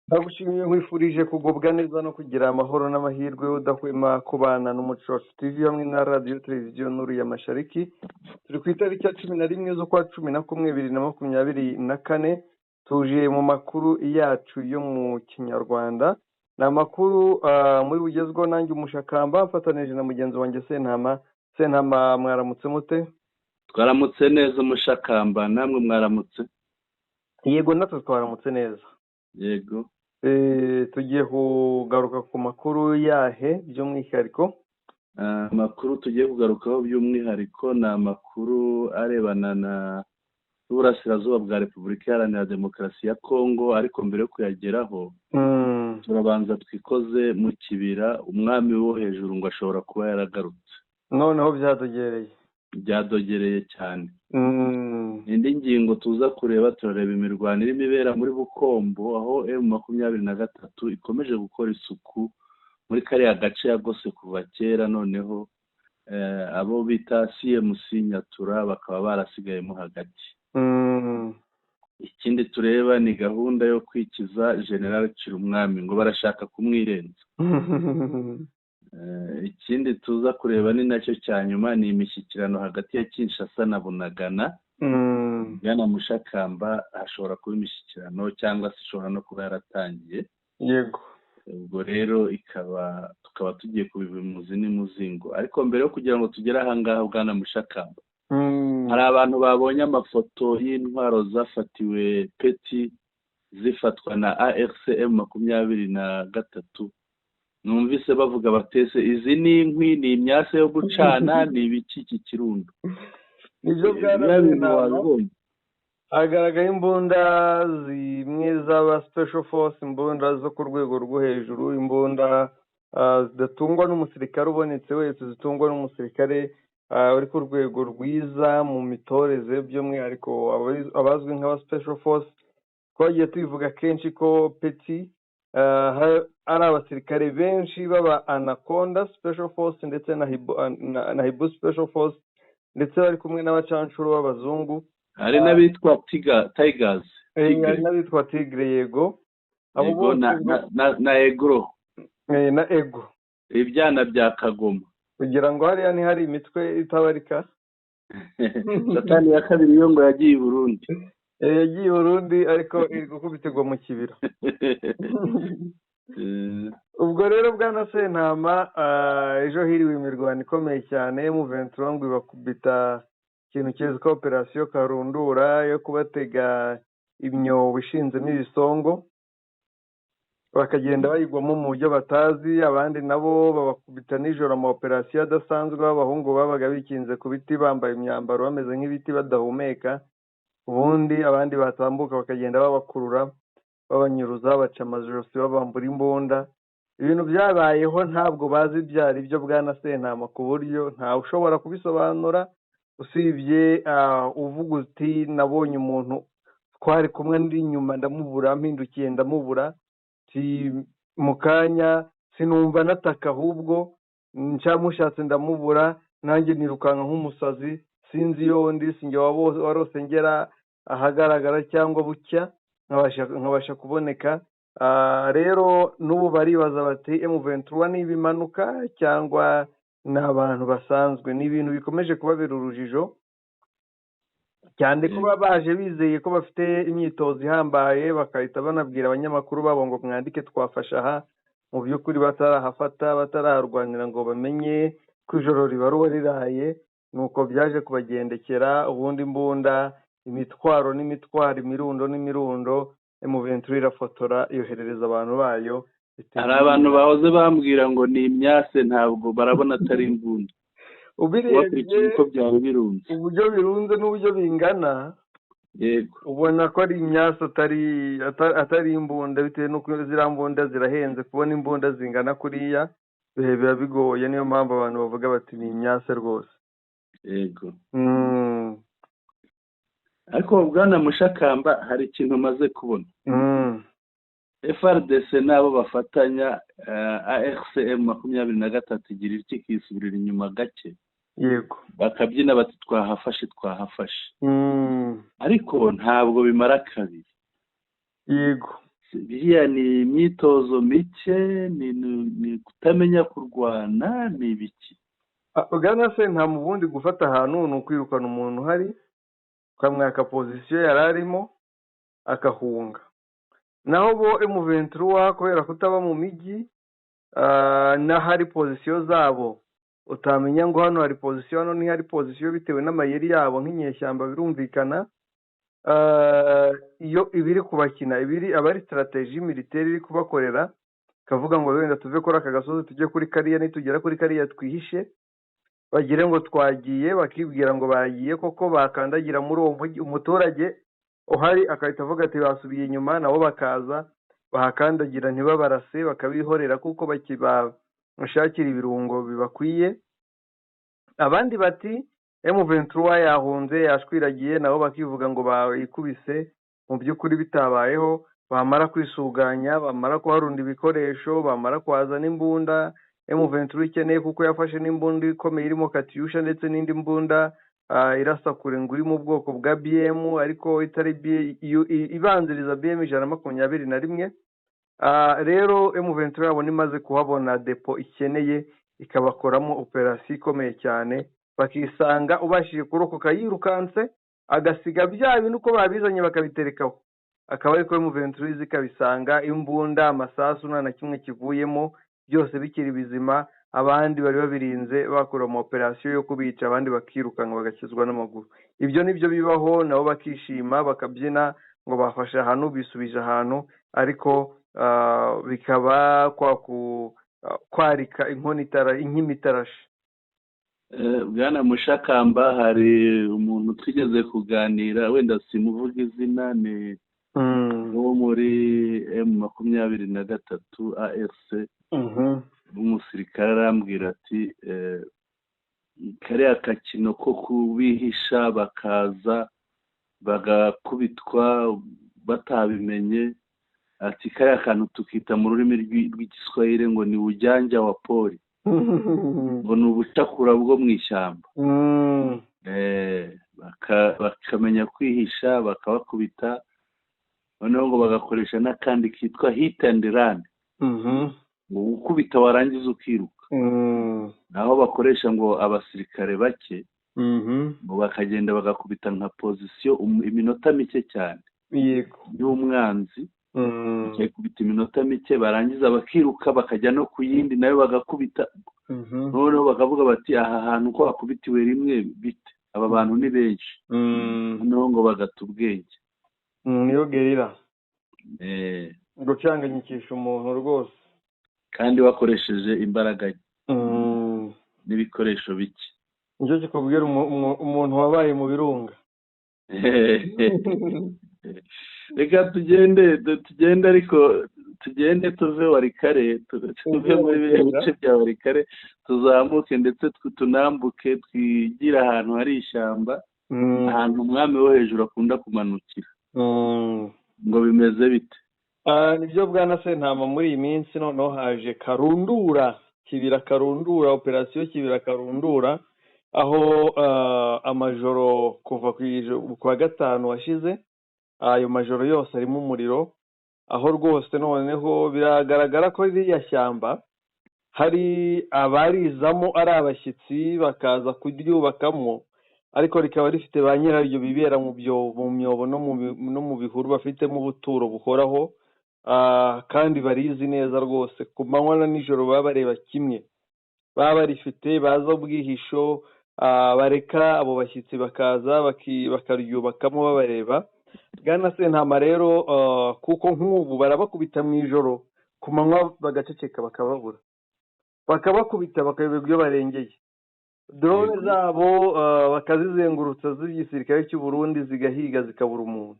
Ndagushimiye, nkwifurije kugubwa neza no kugira amahoro n'amahirwe, udahwema kubana n'Umuco Wacu TV hamwe na Radiyo Televiziyo Nuru ya Mashariki. Turi ku itariki ya 11 z'ukwa 11 2024. Tuje mu makuru yacu yo mu Kinyarwanda. Ni amakuru muri bugezweho nanjye Umushakamba, mfatanije na mugenzi wanjye Sentama. Sentama, mwaramutse mute? Twaramutse neza, Umushakamba. Namwe mwaramutse? Yego, natwe twaramutse neza. Yego. Tugiye kugaruka ku makuru yahe by'umwihariko? Amakuru tugiye kugarukaho by'umwihariko ni amakuru arebana na n'Uburasirazuba bwa Repubulika Iharanira Demokarasi ya Kongo. Ariko mbere yo kuyageraho, turabanza twikoze mu Kibira. Umwami wo hejuru ngo ashobora kuba yaragarutse. Noneho byadogereye. Byadogereye cyane. Indi ngingo tuza kureba, turareba imirwano irimo ibera muri Bukombo, aho M23 ikomeje gukora isuku muri kariya gace yagose kuva kera. Noneho abo bita CMC Nyatura bakaba barasigayemo hagati. Ikindi tureba ni gahunda yo kwikiza General Cirumwami, ngo barashaka kumwirenza. Ikindi tuza kureba, ni nacyo cya nyuma, ni imishyikirano hagati ya Kinshasa na Bunagana. Bwana Mushakamba, hashobora kuba imishyikirano cyangwa se ishobora no kuba yaratangiye. Ubwo rero tukaba tugiye kubiva imuzi n'umuzingo. Ariko mbere yo kugira ngo tugere ahangaha, bwana Mushakamba, hari abantu babonye amafoto y'intwaro zafatiwe Peti zifatwa na AFC M23. Numvise bavuga batese: "Izi ni inkwi, ni imyase yo gucana, ni ibiki iki kirundo?" Nibyo. Biriya Bwana bintu Sentama, wabibonye? Hagaragaye imbunda zimwe z'aba special force, imbunda zo ku rwego rwo hejuru, imbunda zidatungwa n'umusirikare ubonetse wese, zitungwa n'umusirikare uri ku rwego rwiza mu mitoreze, by'umwihariko abazwi nk'aba special force. Twagiye tubivuga kenshi ko Peti ari abasirikare benshi b'aba Anaconda special force ndetse na Hibu special force, ndetse bari kumwe n'abacancuro b'abazungu. Hari n'abitwa Tigers. Tigre. Hari n'abitwa Tigre, yego, abo Yego, bose. Na Egro. Na Ego. Ibyana bya Kagoma. Kugira ngo hariya ntihari imitwe itabarika. Satani ya kabiri yo ngo yagiye i Burundi. Yagiye i Burundi, ariko iri gukubitirwa mu Kibira. Ubwo rero, bwana Sentama, ejo hiriwe imirwano ikomeye cyane. M23 ngo ibakubita ikintu kizwi operasiyo Karundura yo kubatega imyobo ishinzemo ibisongo, bakagenda bayigwamo mu buryo batazi. Abandi nabo babakubita nijoro ama operasiyo adasanzwe, b'abahungu babaga bikinze ku biti, bambaye imyambaro bameze nk'ibiti, badahumeka. Ubundi abandi batambuka bakagenda babakurura, babanyuruza, baca amajosi, babambura imbunda. Ibintu byabayeho ntabwo bazi ibyo ari byo, bwana Sentama, ku buryo ntawe ushobora kubisobanura usibye uvuga uti: "Nabonye umuntu twari kumwe ndi inyuma ndamubura, mpindukiye ndamubura." Ati: "Mu kanya sinumva nataka, ahubwo mushatse ndamubura, nanjye nirukanka nk'umusazi, sinzi iyo ndi, sinjye warose ngera ahagaragara cyangwa bucya nkabasha kuboneka." Rero n'ubu baribaza bati: "M23 niba imanuka cyangwa ni abantu basanzwe?" Ni ibintu bikomeje kubabera urujijo cyane ko baba baje bizeye ko bafite imyitozo ihambaye, bagahita banabwira abanyamakuru babo ngo: "Mwandike twafashe aha." Mu by'ukuri batarahafata, bataraharwanira ngo bamenye ko ijoro ribaruwa riraye. Nuko byaje kubagendekera. Ubundi imbunda, imitwaro n'imitwaro, imirundo n'imirundo, M23 irafotora, yoherereza abantu bayo. Hari abantu bahoze bambwira ngo ni imyase, ntabwo barabona atari imbunda. Ubirebye bakurikije uko byaba birunze, uburyo birunze n'uburyo bingana, ubona ko ari imyase, atari imbunda, bitewe n'uko ziriya mbunda zirahenze. Kubona imbunda zingana kuriya biba bigoye. Niyo mpamvu abantu bavuga bati: "Ni imyase rwose." Ariko bwana Mushakamba, hari ikintu umaze kubona. FARDC n'abo bafatanya AFC M23 igira iki, ikisubirira inyuma gake, bakabyina bati: "Twahafashe, twahafashe." Ariko ntabwo bimara kabiri. Biriya ni imyitozo mike, ni kutamenya kurwana, ni ibiki? Bwana Sentama, ubundi gufata ahantu ni ukwirukana umuntu uhari, ukamwaka position yari arimo akahunga. Naho bo M23, kubera kutaba mu mijyi n'ahari position zabo, utamenya ngo hano hari position, hano ntihari position, bitewe n'amayeri yabo nk'inyeshyamba, birumvikana iyo ibiri kubakina ibiri aba ari stratégie militaire iri kubakorera, ikavuga ngo wenda tuve kuri aka gasozi tujye kuri kariya, nitugera kuri kariya twihishe bagire ngo twagiye, bakibwira ngo bagiye koko, bakandagira muri uwo mujyi umuturage uhari agahita avuga ati basubiye inyuma, nabo bakaza bahakandagira ntibabarase, bakabihorera kuko bakibashakira ibirungo bibakwiye. Abandi bati M23 yahunze, yashwiragiye, nabo bakivuga ngo bayikubise, mu by'ukuri bitabayeho. Bamara kwisuganya, bamara kuharunda ibikoresho, bamara kuhazana imbunda M23 ikeneye, kuko yafashe n'imbunda ikomeye irimo Katyusha ndetse n'indi mbunda irasa kure ngo iri mu bwoko bwa BM, ariko itari ibanziriza BM 121. Rero M23 yabona imaze kuhabona depo ikeneye, ikabakoramo operasiyo ikomeye cyane, bakisanga ubashije kurokoka yirukanse agasiga bya bintu uko babizanye bakabiterekaho, akaba ariko M23 iza ikabisanga, imbunda, amasasu, nta na kimwe kivuyemo, byose bikiri bizima. Abandi bari babirinze bakora ama operasiyo yo kubica, abandi bakirukanka bagakizwa n'amaguru. Ibyo nibyo bibaho, nabo bakishima bakabyina ngo bafashe ahantu, bisubije ahantu, ariko bikaba kwarika inkono itara inkima itarashe. Bwana Mushakamba, hari umuntu twigeze kuganira, wenda simuvuga izina, ni wo muri M23 AFC, w'umusirikare, arambwira ati kariya kakino ko kubihisha bakaza bagakubitwa batabimenye, ati kariya kantu tukita mu rurimi rw'Igiswahili ngo ni ujanja wa pori, ngo ni ubucakura bwo mu ishyamba. Bakamenya kwihisha bakabakubita, noneho ngo bagakoresha n'akandi kitwa hit and run, ngo gukubita warangiza ukiruka. Naho bakoresha ngo abasirikare bake, ngo bakagenda bagakubita nka position iminota mike cyane y'umwanzi, bakayikubita iminota mike, barangiza bakiruka bakajya no ku yindi nayo bagakubita. Noneho bakavuga bati aha hantu ko hakubitiwe rimwe bite, aba bantu ni benshi. Noneho ngo bagata ubwenge. Niyo guérilla, gucanganyikisha umuntu rwose. Kandi bakoresheje imbaraga n'ibikoresho bike. Nicyo kikubwira umuntu wabaye mu birunga. Reka tugende, ariko tugende tuve Walikale, tuve muri biriya bice bya Walikale, tuzamuke ndetse tunambuke, twigire ahantu hari ishyamba, ahantu umwami wo hejuru akunda kumanukira. Ngo bimeze bite? Nibyo bwana Sentama, muri iyi minsi noneho haje Karundura, Kibira Karundura, operasiyo Kibira Karundura, aho amajoro kuva ku wa gatanu washize, ayo majoro yose arimo umuriro, aho rwose noneho biragaragara ko ririya shyamba hari abarizamo ari abashyitsi bakaza kuryubakamo, ariko rikaba rifite ba nyiraryo bibera mu byobo, mu myobo no mu bihuru, bafitemo ubuturo buhoraho, kandi barizi neza rwose. Ku manywa na nijoro baba bareba kimwe, baba barifite baza ubwihisho, bareka abo bashyitsi bakaza bakaryubakamo babareba. Bwana Sentama rero, kuko nk'ubu barabakubita mu ijoro, ku manywa bagaceceka bakababura, bakabakubita bakayoberwa iyo barengeye, drone zabo bakazizengurutsa z'igisirikare cy'u Burundi zigahiga zikabura umuntu,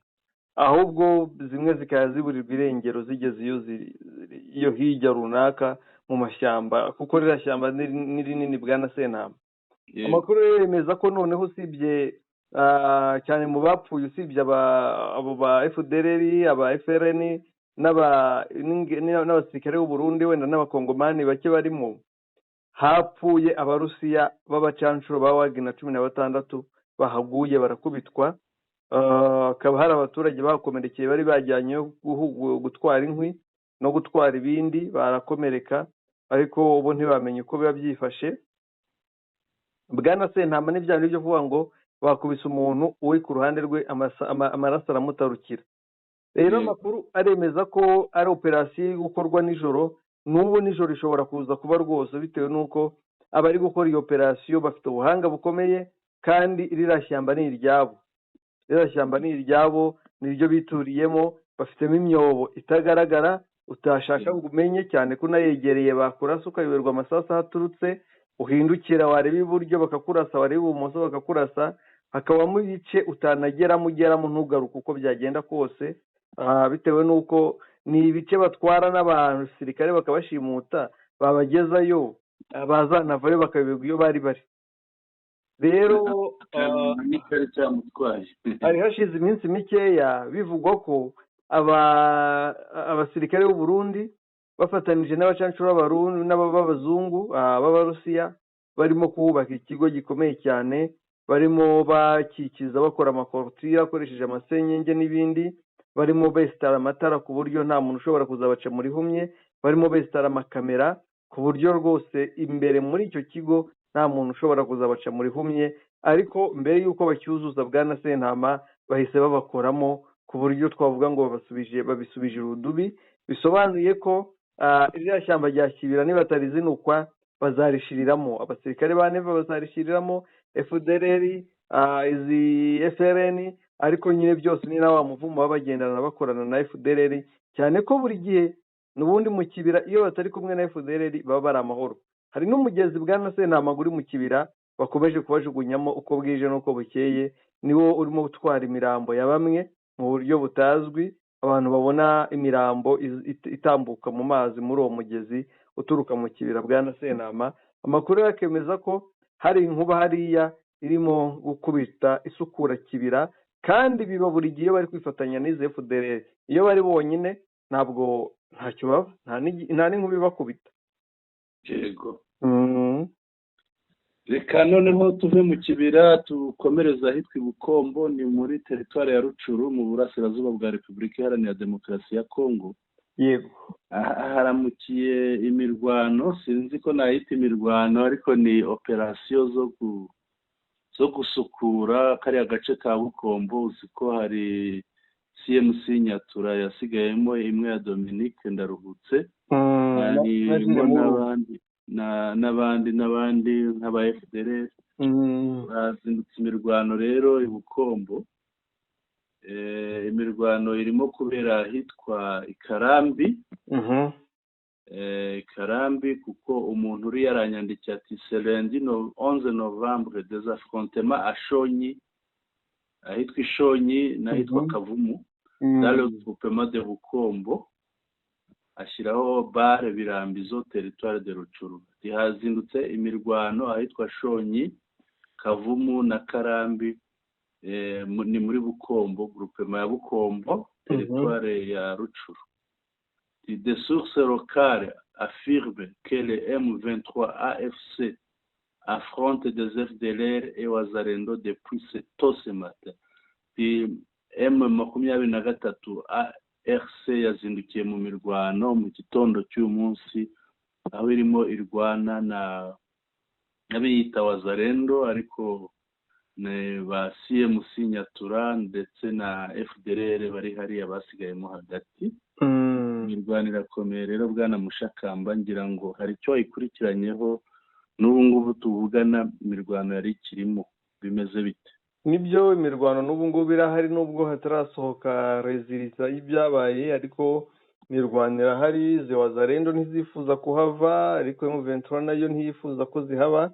ahubwo zimwe zikaba ziburirwa irengero zigeze iyo hirya runaka mu mashyamba, kuko ririya shyamba ni rinini bwana Sentama. Amakuru rero yemeza ko noneho usibye cyane mu bapfuye, usibye abo ba FDLR, aba FRN n'abasirikare b'u Burundi, wenda n'abakongomani bake barimo, hapfuye abarusiya b'abacanshuro ba Wagner 16 bahaguye barakubitwa. Hakaba hari abaturage bakomerekeye bari bajyanye gutwara inkwi no gutwara ibindi, barakomereka, ariko ubu ntibamenye uko biba byifashe. Bwana Sentama, n'ibyaha byo kuvuga ngo bakubise umuntu uri ku ruhande rwe, amaraso aramutarukira. Rero amakuru aremeza ko ari operasiyo iri gukorwa nijoro. N'ubu nijoro ishobora kuza kuba rwose, bitewe n'uko abari gukora iyo operasiyo bafite ubuhanga bukomeye, kandi ririya shyamba ni iryabo. Ririya shyamba ni iryabo, ni ryo bituriyemo, bafitemo imyobo itagaragara utashaka ngo umenye, cyane ko unayegereye bakurasa, ukayoberwa amasasu aho aturutse. Uhindukira wareba iburyo bakakurasa, wareba ibumoso bakakurasa. Hakabamo ibice utanageramo, ugeramo ntugaruke uko byagenda kose, bitewe n'uko ni ibice batwara n'abasirikare bakabashimuta, babagezayo bazanavayo bakayoberwa iyo bari bari. Rero hari hashize iminsi mikeya bivugwa ko abasirikare b'u Burundi bafatanije n'abacancuro b'Abarundi n'ab'abazungu b'Abarusiya barimo kubaka ikigo gikomeye cyane, barimo bakikiza bakora amakorotire akoresheje amasenyenge n'ibindi, barimo besitara amatara ku buryo nta muntu ushobora kuzabaca muri humye, barimo besitara amakamera ku buryo rwose imbere muri icyo kigo nta muntu ushobora kuzabaca muri humye. Ariko mbere y'uko bacyuzuza, Bwana Sentama, bahise babakoramo ku buryo twavuga ngo babasubije, babisubije urudubi. Bisobanuye ko ririya shyamba rya Kibira nibatarizinukwa bazarishiriramo abasirikare ba Neva, bazarishiriramo FDLR, izi FRN. Ariko nyine byose ni na wa muvumo baba bagendana, bakorana na FDLR, cyane ko buri gihe n'ubundi mu kibira iyo batari kumwe na FDLR baba bari amahoro. Hari n'umugezi, Bwana Sentama, uri mu kibira bakomeje kubajugunyamo uko bwije n'uko bukeye, niwo urimo gutwara imirambo ya bamwe mu buryo butazwi. Abantu babona imirambo itambuka mu mazi muri uwo mugezi uturuka mu kibira. Bwana Sentama, amakuru yakemeza ko hari inkuba hariya irimo gukubita isukura kibira, kandi biba buri gihe bari kwifatanya n'izi FDLR. Iyo bari bonyine ntabwo ntacyo baba, nta n'inkuba ibakubita. Yego. Reka noneho tuve mu kibira tukomereza ahitwa i Bukombo, ni muri teritwari ya Rucuru mu burasirazuba bwa Repubulika Iharanira Demokarasi ya Kongo. Haramukiye imirwano, sinzi ko nayita imirwano, ariko ni operasiyo zo gusukura kariya gace ka Bukombo. Uzi ko hari CMC Nyatura yasigayemo imwe ya Dominique Ndaruhutse, harimo n'abandi n'abandi n'abandi nk'aba FDLR. Bazindutse imirwano rero i Bukombo. Imirwano irimo kubera ahitwa Ikarambi. Ikarambi, kuko umuntu uri yaranyandikiye ati: "C'est lundi 11 novembre, des affrontements à Shonyi", ahitwa Ishonyi n'ahitwa Kavumu, dans le groupement de Bukombo, ashyiraho bare Birambizo, territoire de Rucuru. Hazindutse imirwano ahitwa Shonyi, Kavumu na Karambi, ni muri Bukombo, groupement ya Bukombo, territoire ya Rucuru. Des sources locales affirment que le M23 AFC affronte des FDLR et Wazalendo depuis tôt ce matin. M23 ARC yazindukiye mu mirwano mu gitondo cy'uyu munsi, aho irimo irwana na n'abiyita Wazalendo, ariko ba CMC Nyatura ndetse na FDLR bari hariya basigayemo hagati. Imirwano irakomeye rero, Bwana Mushakamba, ngira ngo hari icyo wayikurikiranyeho. N'ubu ngubu tuvugana imirwano yari ikirimo, bimeze bite? Nibyo, imirwano n'ubu ngubu irahari, nubwo hatarasohoka résultat y'ibyabaye, ariko imirwano irahari. Wazalendo ntizifuza kuhava, ariko M23 nayo ntiyifuza ko zihaba,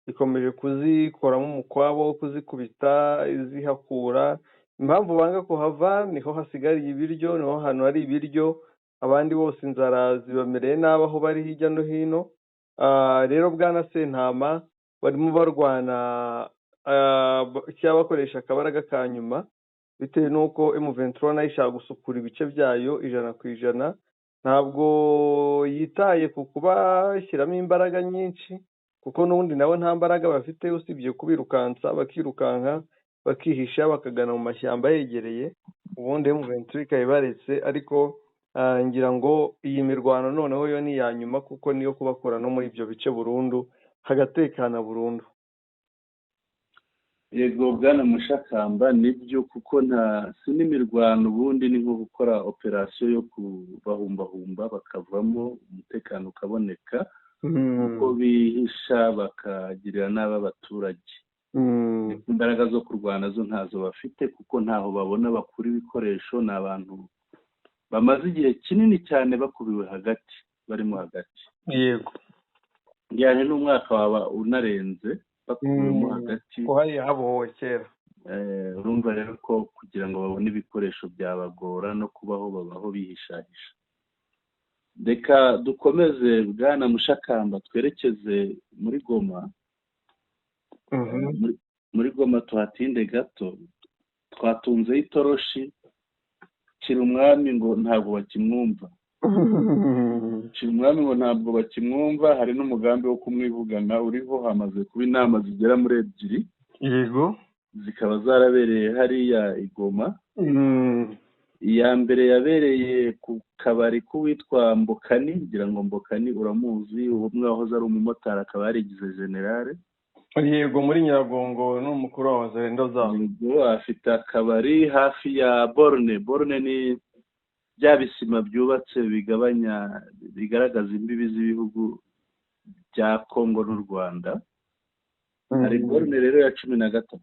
ikomeje kuzikoramo umukwabo wo kuzikubita izihakura. Impamvu banga kuhava, niho hasigariye ibiryo, niho hantu hari ibiryo, abandi bose inzara zibamereye nabi aho bari hirya no hino. Rero Bwana Sentama, barimo barwana cyangwa bakoresha akabaraga ka nyuma, bitewe n'uko M23 nayo ishaka gusukura ibice byayo 100%. Ntabwo yitaye ku kubashyiramo imbaraga nyinshi, kuko n'ubundi nabo nta mbaraga bafite usibye kubirukansa bakirukanka. bakihisha bakagana mu mashyamba yegereye, ubundi M23 ikaba ibaretse. Ariko ngira ngo iyi mirwano noneho yo ni iya nyuma, kuko niyo kubakora no muri ibyo bice burundu, hagatekana burundu. Yego bwana Mushakamba, nibyo kuko nta si n'imirwano, ubundi ni nko gukora operasiyo yo kubahumbahumba bakavamo, umutekano ukaboneka, kuko bihisha bakagirira nabi abaturage. Imbaraga zo kurwana zo ntazo bafite, kuko ntaho babona bakura ibikoresho. Ni abantu bamaze igihe kinini cyane bakubiwe hagati, barimo hagati. Yego. Njyane n'umwaka waba unarenze bakubiwemo hagati. Ko hariya habohowe kera. Urumva rero ko kugira ngo babone ibikoresho byabagora, no kubaho babaho bihishahisha. Reka dukomeze bwana Mushakamba, twerekeze muri Goma. Muri Goma tuhatinde gato. Twatunzeho itoroshi Cirumwami ngo ntabwo bakimwumva. Cirumwami ngo ntabwo bakimwumva, hari n'umugambi wo kumwivugana uriho. Hamaze kuba inama zigera muri 2. Yego. Zikaba zarabereye hariya i Goma. Iya mbere yabereye ku kabari k'uwitwa Mbokani, ngira ngo Mbokani uramuzi, umwe wahoze ari umumotari akaba yarigize generale. Yego, muri Nyiragongo ni umukuru wa Wazalendo zabo. Yego, afite akabari hafi ya borne. Borne ni bya bisima byubatse bigabanya, bigaragaza imbibi z'ibihugu bya Kongo n'u Rwanda. Hari borne rero ya 13.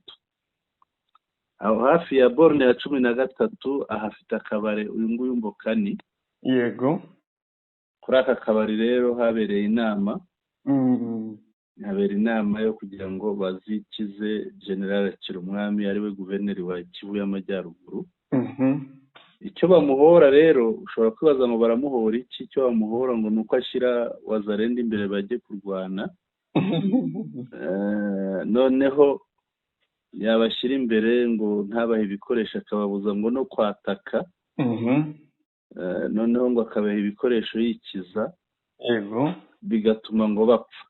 Aho hafi ya borne ya 13 ahafite akabari uyu nguyu Mbokani. Yego. Kuri aka kabari rero habereye inama. Habera inama yo kugira ngo bazikize General Cirumwami, ariwe guverineri wa Kivu y'Amajyaruguru. Icyo bamuhora rero, ushobora kwibaza ngo baramuhora iki? Icyo bamuhora ngo ni uko ashyira Wazalendo imbere bajye kurwana. Noneho yabashyira imbere ngo ntabahe ibikoresho, akababuza ngo no kwataka. Noneho ngo akabaha ibikoresho yikiza. Yego. Bigatuma ngo bapfa.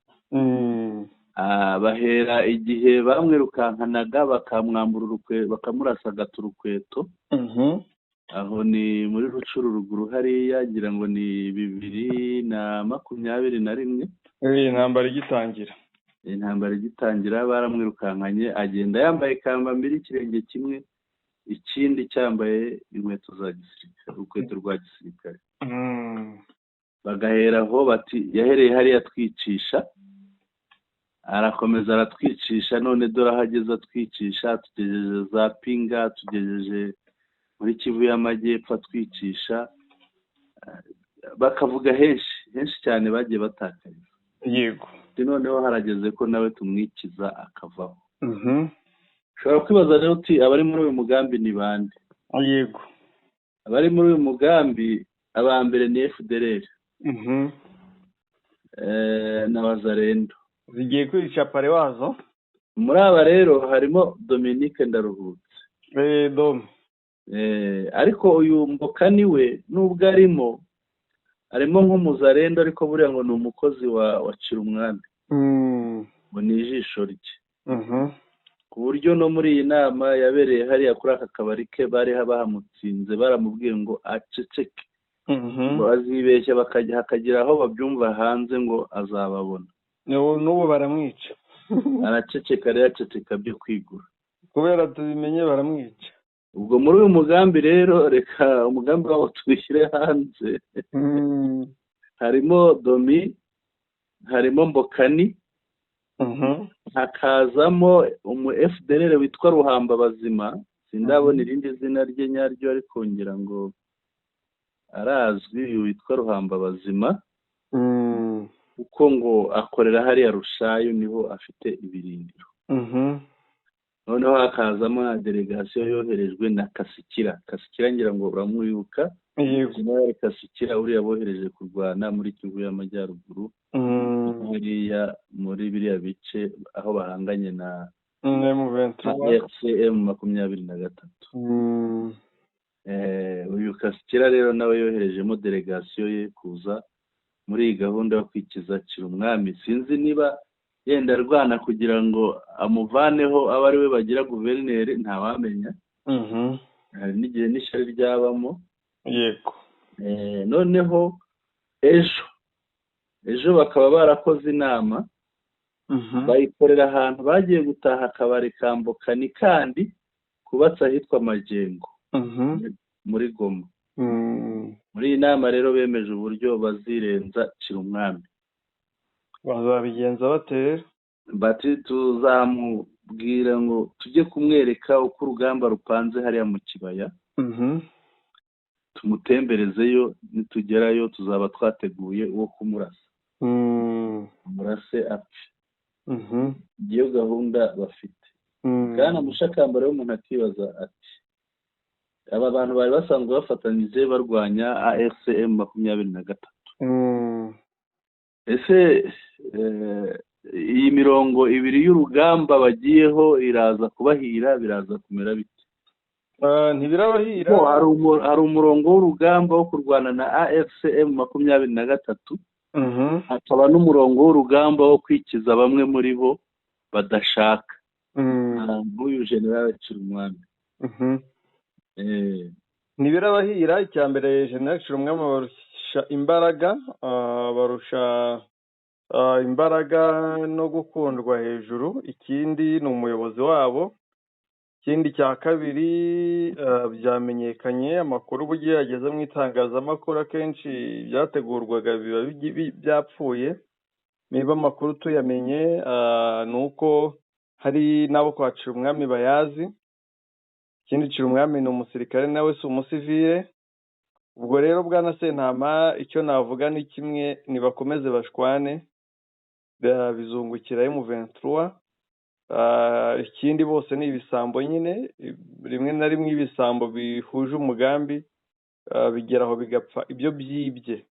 Bahera igihe bamwirukankanaga bakamwambura urukweto, bakamurasa urukweto. Aho ni muri Rucuru ruguru hariya, ngira ngo ni 2021. Intambara igitangira. Intambara igitangira baramwirukankanye, agenda yambaye kambambiri ikirenge kimwe, ikindi cyambaye inkweto za gisirikare, urukweto rwa gisirikare. Bagahera aho bati yahereye hariya atwicisha, arakomeza aratwicisha, none dore aho ageze atwicisha, atugejeje za Pinga, atugejeje muri Kivu y'Amajyepfo atwicisha. Bakavuga henshi henshi cyane bagiye batakariza. Yego. Noneho harageze ko nawe tumwikiza akavaho. Ushobora kwibaza rero uti abari muri uyu mugambi ni bande? Yego. Abari muri uyu mugambi aba mbere ni FDLR. Na Wazalendo. Zigiye kwica pare wazo. Muri aba rero harimo Dominique Ndaruhutse. Dom. Ariko uyu Mbokani we nubwo arimo nk'umuzarendo, ariko buriya ngo ni umukozi wa Cirumwami. Ngo ni ijisho rye. Ku buryo no muri iyi nama yabereye hariya kuri aka kabari ke bari bahamutsinze, baramubwiye ngo aceceke. Ngo azibeshya hakagira aho babyumva hanze ngo azababona. N'ubu baramwica. Araceceka rero, aceceka byo kwigura. Kubera tubimenye baramwica. Ubwo muri uyu mugambi rero, reka umugambi wabo tuwishyire hanze. Harimo Domi, harimo Mbokani, hakazamo umu FDLR witwa Ruhamba Bazima, sindabona irindi zina rye nyaryo ariko ngira ngo arazwi, witwa Ruhamba Bazima. Kuko ngo akorera hariya Rushayo, niho afite ibirindiro. Noneho hakazamo na delegasiyo yoherejwe na Kasikira. Kasikira ngira ngo uramwibuka. Yego. Kasikira uriya bohereje kurwana muri Kivu y'Amajyaruguru. Hariya muri biriya bice aho bahanganye na M23 M23. Uyu Kasikira rero nawe yoherejemo delegasiyo ye kuza muri iyi gahunda yo kwikiza Cirumwami. Sinzi niba Yenda arwana kugira ngo amuvaneho abe ari we bagira guverineri, ntawamenya. Hari n'igihe n'ishyari ryabamo. Yego. Noneho ejo bakaba barakoze inama, bayikorera ahantu bagiye gutaha akabari ka Mbokani kandi kubatse ahitwa Majengo muri Goma. Muri iyi nama rero bemeje uburyo bazirenza Cirumwami. Bazabigenza bate rero? Bati tuzamubwira ngo tujye kumwereka uko urugamba rupanze hariya mu kibaya, tumutemberezeyo, nitugerayo tuzaba twateguye uwo kumurasa, murase apfe. Iyo gahunda bafite. Bwana Mushakamba rero umuntu akibaza ati aba bantu bari basanzwe bafatanyije barwanya AFC M23, ese iyi mirongo ibiri y'urugamba bagiyeho iraza kubahira, biraza kumera bite? Ntibirabahira. Hari umurongo w'urugamba wo kurwana na AFC M23, hakaba n'umurongo w'urugamba wo kwikiza bamwe muri bo badashaka, nk'uyu General Cirumwami. Ntibirabahira. Icya mbere, General Cirumwami barusha imbaraga, barusha imbaraga no gukundwa hejuru. Ikindi ni umuyobozi wabo. Ikindi cya kabiri, byamenyekanye amakuru uburyo yageze mu itangazamakuru, akenshi byategurwaga biba byapfuye. Niba amakuru tuyamenye, ni uko hari n'abo kwa Cirumwami bayazi. Ikindi, Cirumwami ni umusirikare, nawe si umusivile. Ubwo rero bwana Sentama, icyo navuga ni kimwe: nibakomeze bashwane, bizungukira M23. Ikindi, bose ni ibisambo nyine. Rimwe na rimwe ibisambo bihuje umugambi bigera aho bigapfa ibyo byibye.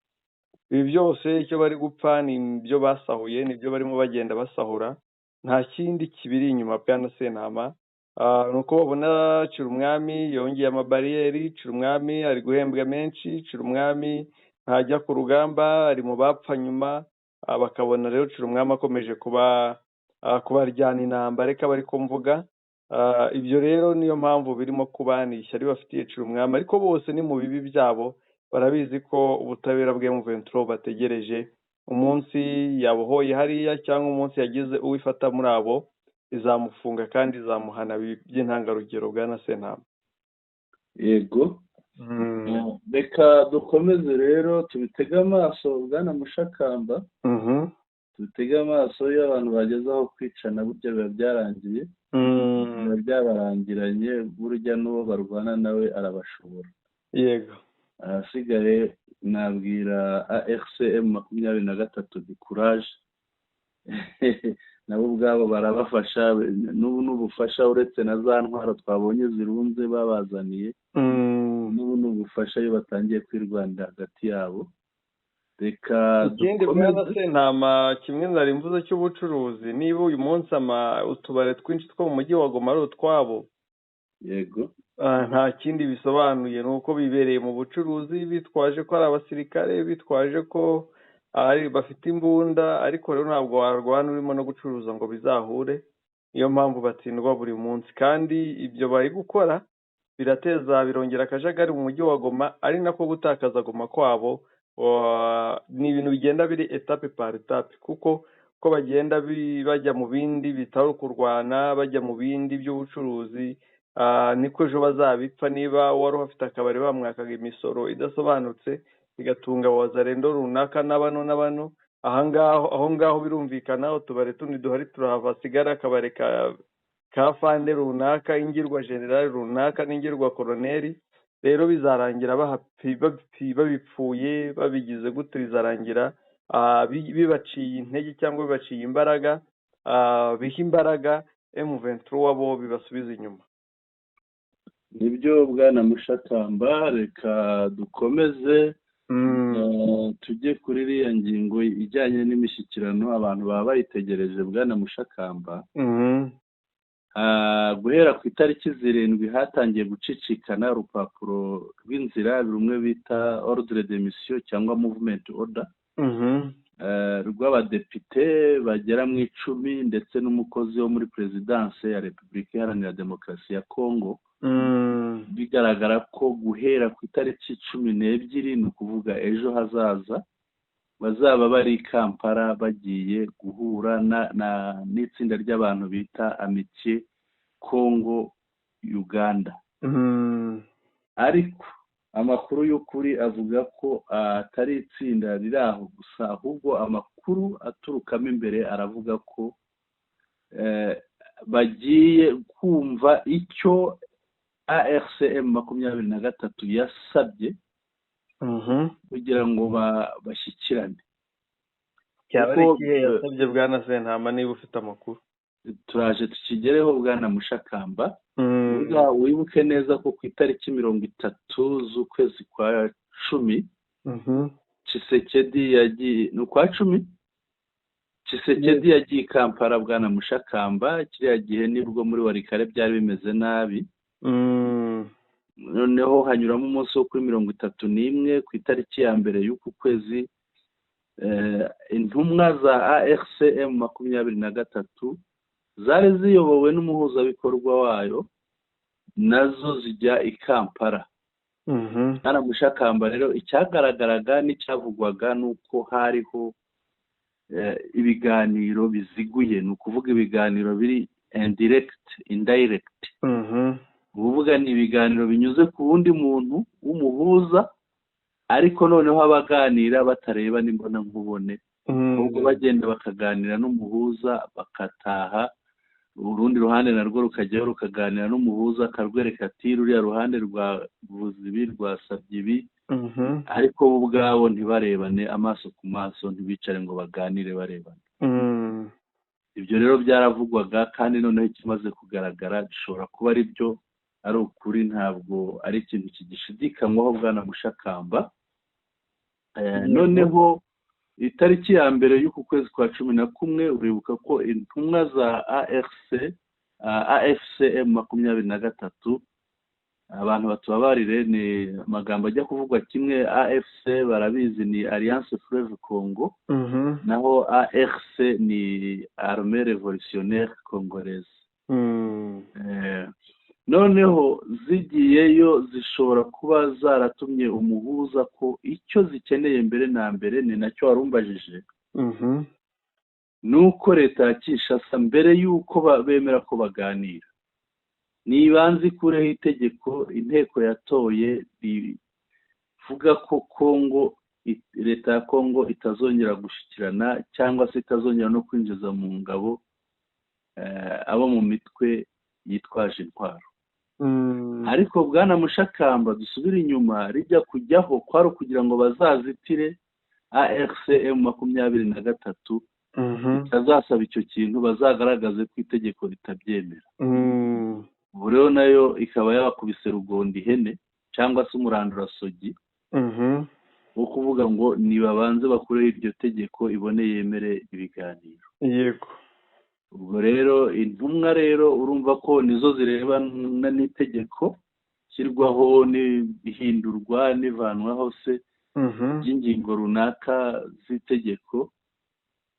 Ibi byose icyo bari gupfa ni ibyo basahuye, nibyo barimo bagenda basahura, nta kindi kibiri inyuma, bwana Sentama. Ni uko babona Cirumwami yongeye amabariyeri, Cirumwami ari guhembwa menshi, Cirumwami ntajya ku rugamba, ari mu bapfa nyuma. Bakabona rero Cirumwami akomeje kuba kubaryana intambara, reka bari kumvuga. Ibyo rero niyo mpamvu birimo kuba, ni ishyari bafitiye Cirumwami. Ariko bose ni mu bibi byabo, barabizi ko ubutabera bwa M23 bategereje umunsi yabohoye hariya, cyangwa umunsi yagize uwifata muri abo, izamufunga kandi izamuhana by'intangarugero, bwana Sentama. Yego, reka dukomeze rero tubitege amaso, bwana Mushakamba, tubitege amaso. Iyo abantu bageze aho kwicana, burya biba byarangiye, biba byabarangiranye. Burya n'uwo barwana nawe arabashobora. Ahasigaye nabwira AFC M23 di courage, nabo ubwabo barabafasha n'ubu n'ubufasha, uretse na za ntwaro twabonye zirunze babazaniye. N'ubu ni ubufasha iyo batangiye kwirwanira hagati yabo. Reka Ikindi, bwana Sentama, kimwe nari mvuze cy'ubucuruzi, niba uyu munsi utubari twinshi two mu mujyi wa Goma ari utwabo, nta kindi bisobanuye, ni uko bibereye mu bucuruzi bitwaje ko ari abasirikare, bitwaje ko ari bafite imbunda. Ariko rero ntabwo warwana urimo no gucuruza ngo bizahure. Niyo mpamvu batsindwa buri munsi. Kandi ibyo bari gukora birateza, birongera akajagari mu mujyi wa Goma, ari nako gutakaza Goma kwabo. Ni ibintu bigenda biri étape par étape, kuko ko bagenda bajya mu bindi bitari kurwana, bajya mu bindi by'ubucuruzi, niko ejo bazabipfa. Niba wari uhafite akabari bamwakaga imisoro idasobanutse, bigatunga wazarendo runaka n'abano n'abano ahangaho aho ngaho, birumvikana utubari tundi duhari turahava, hasigara akabari ka fande runaka, ingirwa generali runaka n'ingirwa koroneri. Rero bizarangira babipfuye, babigize gute, bizarangira bibaciye intege cyangwa bibaciye imbaraga, biha imbaraga M23 bo bibasubiza inyuma. Nibyo, bwana Mushakamba, reka dukomeze tujye kuri iriya ngingo ijyanye n'imishyikirano abantu baba bayitegereje, bwana Mushakamba. Guhera ku itariki 7 hatangiye gucicikana urupapuro rw'inzira, rumwe bita ordre de mission cyangwa movement order. rw'abadepite bagera mu 10 ndetse n'umukozi wo muri perezidanse ya Repubulika Iharanira Demokarasi ya Kongo. Bigaragara ko guhera ku itariki 12, ni ukuvuga ejo hazaza, bazaba bari i Kampala bagiye guhura n'itsinda ry'abantu bita Amitié Congo Uganda. Ariko amakuru y'ukuri avuga ko atari itsinda riri aho gusa, ahubwo amakuru aturukamo imbere aravuga ko bagiye kumva icyo ARCM 23 yasabye kugira ngo bashyikirane. Cyaba ari ikihe yasabye, bwana Sentama, niba ufite amakuru? Turaje tukigereho, bwana Mushakamba. Wibuke neza ko ku itariki 30 z'ukwezi kwa 10 Tshisekedi yagiye, ni ukwa 10, Tshisekedi yagiye i Kampala, bwana Mushakamba. Kiriya gihe nibwo muri Walikale byari bimeze nabi. Noneho hanyuramo umunsi wo kuri 31, ku itariki ya 1 y'uku kwezi, intumwa za ARCM 23 zari ziyobowe n'umuhuzabikorwa wayo, nazo zijya i Kampala. Bwana Mushakamba, rero icyagaragaraga n'icyavugwaga ni uko hariho ibiganiro biziguye, ni ukuvuga ibiganiro biri indirect, indirect. Ubuvuga ni ibiganiro binyuze ku wundi muntu w'umuhuza, ariko noneho abaganira batareba n'imbonankubone, ahubwo bagenda bakaganira n'umuhuza, bakataha, urundi ruhande narwo rukajyayo rukaganira n'umuhuza, akarwereka ati ruriya ruhande rwavuze ibi, rwasabye ibi, ariko bo ubwabo ntibarebane amaso ku maso, ntibicare ngo baganire barebane. Ibyo rero byaravugwaga, kandi noneho ikimaze kugaragara gishobora kuba ari byo, ari ukuri, ntabwo ari ikintu kigishidikanywaho, bwana Mushakamba. Noneho itariki ya 1 y'uku kwezi kwa 11, uribuka ko intumwa za ARC AFCM 23, abantu batubabarire ni amagambo ajya kuvugwa kimwe, AFC barabizi ni Alliance Fleuve Congo, naho ARC ni Armée Révolutionnaire Congolaise. Noneho zigiyeyo zishobora kuba zaratumye umuhuza ko icyo zikeneye mbere na mbere, ni nacyo warumbajije, ni uko leta ya Kinshasa, mbere y'uko bemera ko baganira, nibanze ikureho itegeko inteko yatoye rivuga ko Kongo, leta ya Kongo itazongera gushyikirana cyangwa se itazongera no kwinjiza mu ngabo abo mu mitwe yitwaje intwaro. Ariko bwana Mushakamba, dusubire inyuma, rijya kujyaho kwari ukugira ngo bazazitire ARCM 23 itazasaba icyo kintu, bazagaragaze ko itegeko ritabyemera. Ubu rero nayo ikaba yabakubise rugondo ihene cyangwa se umurandurasogi wo kuvuga ngo nibabanze bakureho iryo tegeko, ibone yemere ibiganiro. Yego. Ubwo rero intumwa rero urumva ko nizo zirebana n'itegeko shyirwaho n'ihindurwa n'ivanwaho se by'ingingo runaka z'itegeko.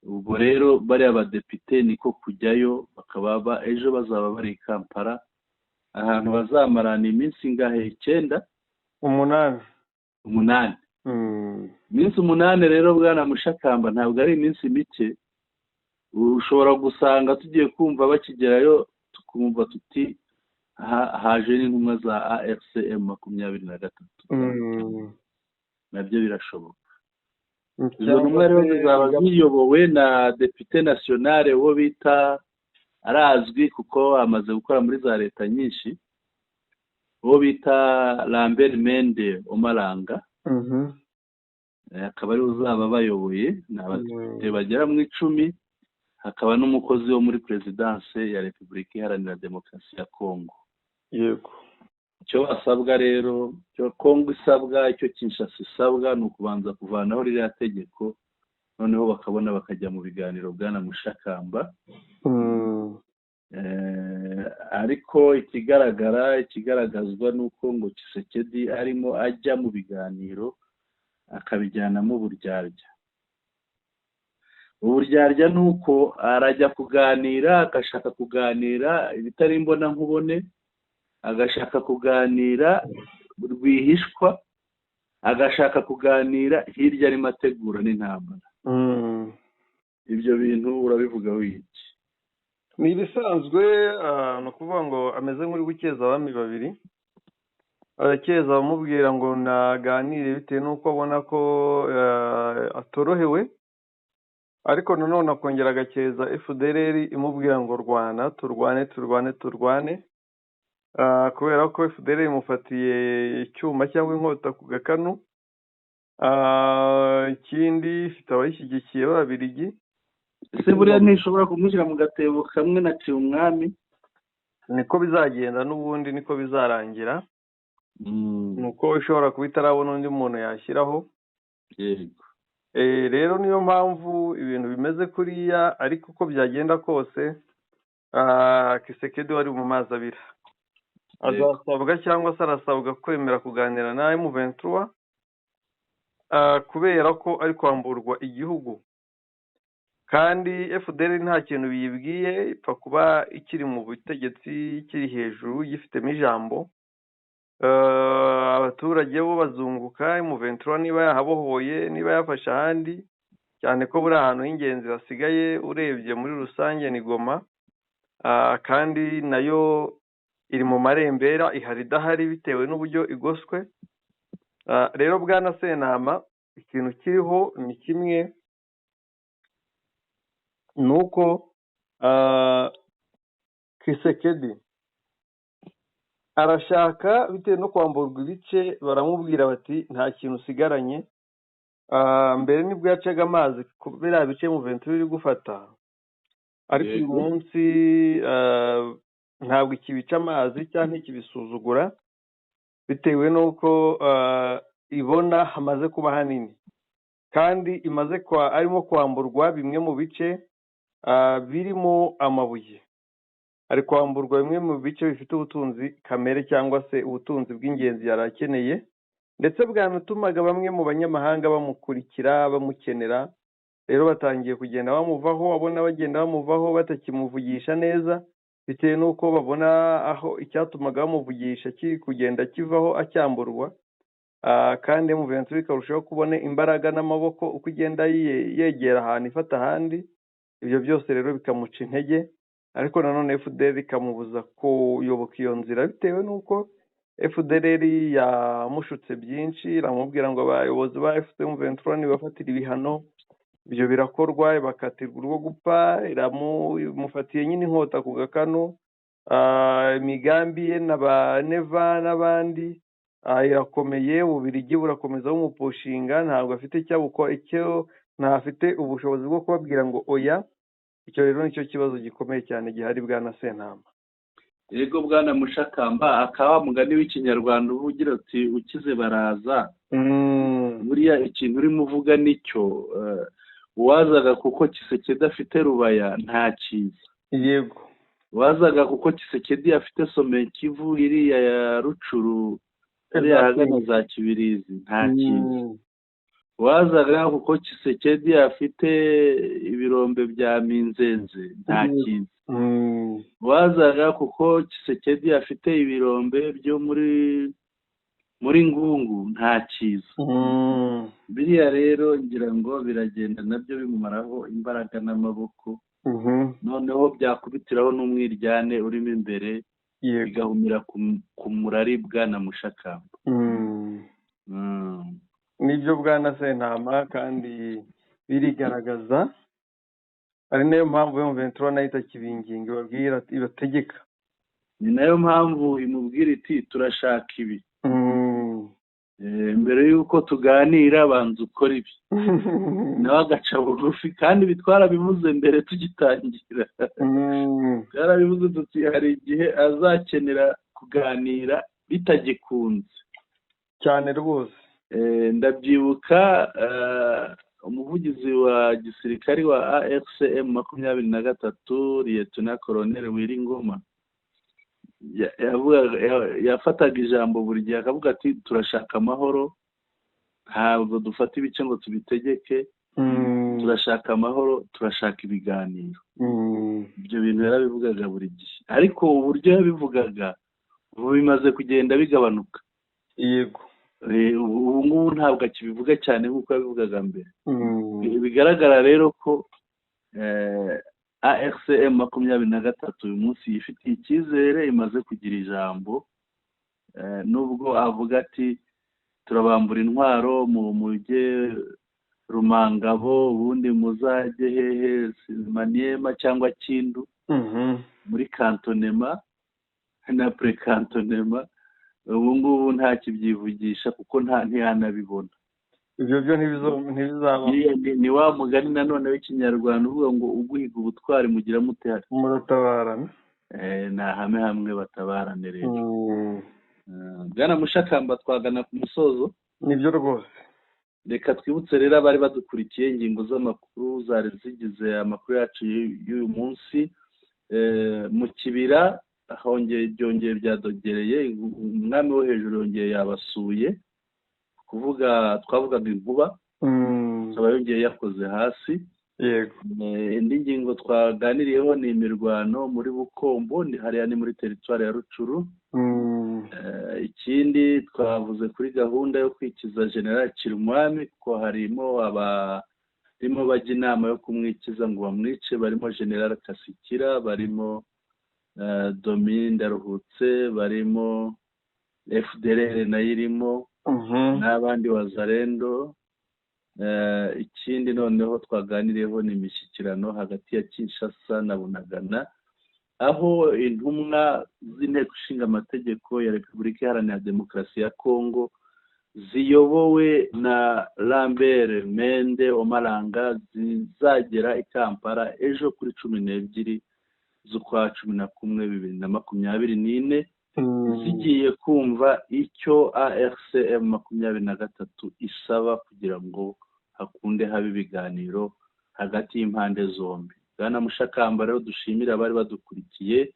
Ubwo rero bariya badepite niko kujyayo, bakaba ejo bazaba bari i Kampala, ahantu bazamarana iminsi ingahe? 9? 8. 8. Iminsi 8 rero, bwana Mushakamba, ntabwo ari iminsi mike. Ushobora gusanga tugiye kumva bakigerayo tukumva tuti haje n'intumwa za AFCM 23, nabyo birashoboka. Izo ntumwa rero zizaba ziyobowe na député national wo bita, arazwi kuko amaze gukora muri za leta nyinshi, uwo bita Lambert Mende Omalanga, akaba ariwe uzaba bayoboye. Ni abadepite bagera mu 10, hakaba n'umukozi wo muri perezidanse ya Repubulika Iharanira Demokarasi ya Kongo. Yego. Icyo basabwa rero, icyo Kongo isabwa, icyo Kinshasa isabwa, ni ukubanza kuvanaho ririya tegeko, noneho bakabona bakajya mu biganiro, bwana Mushakamba. Ariko ikigaragara, ikigaragazwa ni uko ngo Tshisekedi arimo ajya mu biganiro akabijyanamo uburyarya. Uburyarya ni uko arajya kuganira, agashaka kuganira ibitari imbona nkubone, agashaka kuganira rwihishwa, agashaka kuganira hirya arimo ategura n'intambara. Ibyo bintu urabivuga wiki? Ni ibisanzwe, ni ukuvuga ngo ameze nk'uri gukeza abami babiri. Arakeza abamubwira ngo naganire bitewe n'uko abona ko atorohewe, ariko nanone akongera agakeza FDLR imubwira ngo rwana, turwane, turwane, turwane, kubera ko FDLR imufatiye icyuma cyangwa inkota ku gakanu. Ikindi ifite abayishyigikiye b'Ababiligi. Ese buriya ntishobora kumushyira mu gatebo kamwe na Ciumwami? Niko bizagenda n'ubundi, niko bizarangira. Nuko ishobora kuba itarabona undi muntu yashyiraho. Yego. Rero niyo mpamvu ibintu bimeze kuriya, ariko uko byagenda kose Kisekedi wari mu mazi abira azasabwa cyangwa se arasabwa kwemera kuganira na M23, kubera ko ari kwamburwa igihugu, kandi FDL nta kintu biyibwiye, ipfa kuba ikiri mu butegetsi, ikiri hejuru, gifitemo ijambo. Abaturage bo bazunguka M23 niba yahabohoye, niba yafashe ahandi, cyane ko buri ahantu h'ingenzi hasigaye urebye muri rusange ni Goma, kandi nayo iri mu marembera, ihari idahari bitewe n'uburyo igoswe. Rero bwana Sentama, ikintu kiriho ni kimwe, nuko Kisekedi arashaka bitewe no kwamburwa ibice, baramubwira bati nta kintu usigaranye. Mbere nibwo yacaga amazi biriya bice M23 iri gufata, ariko uyu munsi ntabwo ikibica amazi cyangwa ikibisuzugura, bitewe n'uko ibona hamaze kuba hanini, kandi imaze arimo kwamburwa bimwe mu bice birimo amabuye. Ari kwamburwa bimwe mu bice bifite ubutunzi kamere cyangwa se ubutunzi bw'ingenzi yari akeneye, ndetse bwanatumaga bamwe mu banyamahanga bamukurikira, bamukenera. Rero batangiye kugenda bamuvaho, abona bagenda bamuvaho batakimuvugisha neza, bitewe n'uko babona aho icyatumaga bamuvugisha kiri kugenda kivaho acyamburwa. Kandi M23 ikarushaho kubona imbaraga n'amaboko uko igenda yegera ahantu ifata ahandi. Ibyo byose rero bikamuca intege, ariko nanone FDLR ikamubuza kuyoboka iyo nzira, bitewe n'uko FDLR yamushutse byinshi, iramubwira ngo abayobozi ba M23 nibafatira ibihano, ibyo birakorwa, bakatirwa urwo gupfa, iramufatiye nyine inkota ku gakanu. Imigambi ye na ba Neva n'abandi irakomeye, Ububiligi burakomeza bumupushinga, ntabwo afite icyo, ntafite ubushobozi bwo kubabwira ngo oya. Icyo rero nicyo kibazo gikomeye cyane gihari bwana Sentama. Yego bwana Mushakamba, akaba mugani w'ikinyarwanda uvugira uti ukize baraza. Buriya ikintu urimo uvuga nicyo, uwazaga kuko Kisekedi afite Rubaya nta cyiza. Yego. Uwazaga kuko Kisekedi afite Somekivu iriya ya Rucuru, iriya ahagana za Kibirizi nta cyiza. Wazaga kuko Kisekedi afite ibirombe bya Minzenze nta cyiza. Wazaga kuko Kisekedi afite ibirombe byo muri Ngungu nta cyiza. Biriya rero ngira ngo biragenda nabyo bimumaraho imbaraga n'amaboko, noneho byakubitiraho n'umwiryane urimo imbere, bigahumira ku murari bwana Mushakamba. Nibyo bwana Sentama, kandi birigaragaza, ari nayo mpamvu M23 nayo itakibinginga, ibabwira ibategeka. Ni nayo mpamvu imubwira iti turashaka ibi, mbere yuko tuganira banza ukora ibi, nawe agaca bugufi. Kandi bitwara bivuze mbere tugitangira, twarabivuze tuti hari igihe azakenera kuganira bitagikunze cyane rwose. Ndabyibuka umuvugizi wa gisirikari wa AFCM 23 Liyetona Koloneli Wiringoma yafataga ijambo buri gihe akavuga ati turashaka amahoro, ntabwo dufata ibice ngo tubitegeke, Turashaka amahoro, turashaka ibiganiro. Ibyo bintu yarabivugaga buri gihe, ariko uburyo yabivugaga ubu bimaze kugenda bigabanuka. Yego. Ubu ngubu ntabwo akibivuga cyane nk'uko yabivugaga mbere. Bigaragara rero ko AFC M23 uyu munsi yifitiye icyizere, imaze kugira ijambo, nubwo avuga ati turabambura intwaro mujye Rumangabo, ubundi muzajye hehe Maniema cyangwa Kindu, muri kantonema na prekantonema. Ubu ngubu ntakibyivugisha kuko ntiyanabibona. Ibyo byo ntibizaba. Ni wa mugani nanone w'ikinyarwanda uvuga ngo uguhiga ubutwari mugira mute hari muratabarana. Ni ahame hamwe batabarane rero. Bwana Mushakamba, twagana ku musozo. Nibyo rwose. Reka twibutse rero abari badukurikiye ingingo z'amakuru zari zigize amakuru yacu y'uyu munsi. Mu Kibira hongeye byongeye byadogereye, umwami wo hejuru yongeye yabasuye, kuvuga twavugaga inkuba akaba yongeye yakoze hasi. Yego. Indi ngingo twaganiriyeho ni imirwano muri Bukombo, hariya ni muri teritwari ya Rucuru. Ikindi twavuze kuri gahunda yo kwikiza General Kirumwami, kuko harimo abarimo bajya inama yo kumwikiza ngo bamwice, barimo General Kasikira, barimo Domi Ndaruhutse, barimo FDLR nayo irimo, n'abandi Wazalendo. Ikindi noneho twaganiriyeho ni imishyikirano hagati ya Kinshasa na Bunagana, aho intumwa z'inteko ishinga amategeko ya Repubulika Iharanira Demokarasi ya Kongo ziyobowe na Lambert Mende Omalanga zizagera i Kampala ejo kuri 12 z'ukwa 11 2024, zigiye kumva icyo AFC M23 isaba kugira ngo hakunde habe ibiganiro hagati y'impande zombi. Bwana Mushakamba rero dushimira abari badukurikiye,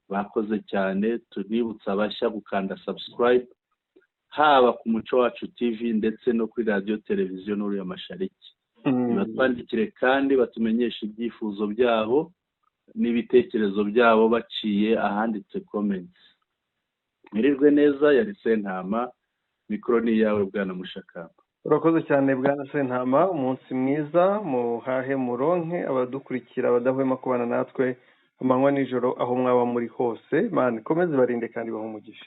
bakoze cyane. Tunibutsa abashya gukanda subscribe haba ku Muco Wacu TV ndetse no kuri radiyo televiziyo Nuru ya Mashariki. Batwandikire kandi batumenyeshe ibyifuzo byabo n'ibitekerezo byabo baciye ahanditse comments. Mwirirwe neza, yari Sentama, mikoro ni iyawe Bwana Mushakamba. Urakoze cyane Bwana Sentama, umunsi mwiza, muhahe muronke abadukurikira badahwema kubana natwe amanywa nijoro aho mwaba muri hose. Imana ikomeze ibarinde kandi ibahe umugisha.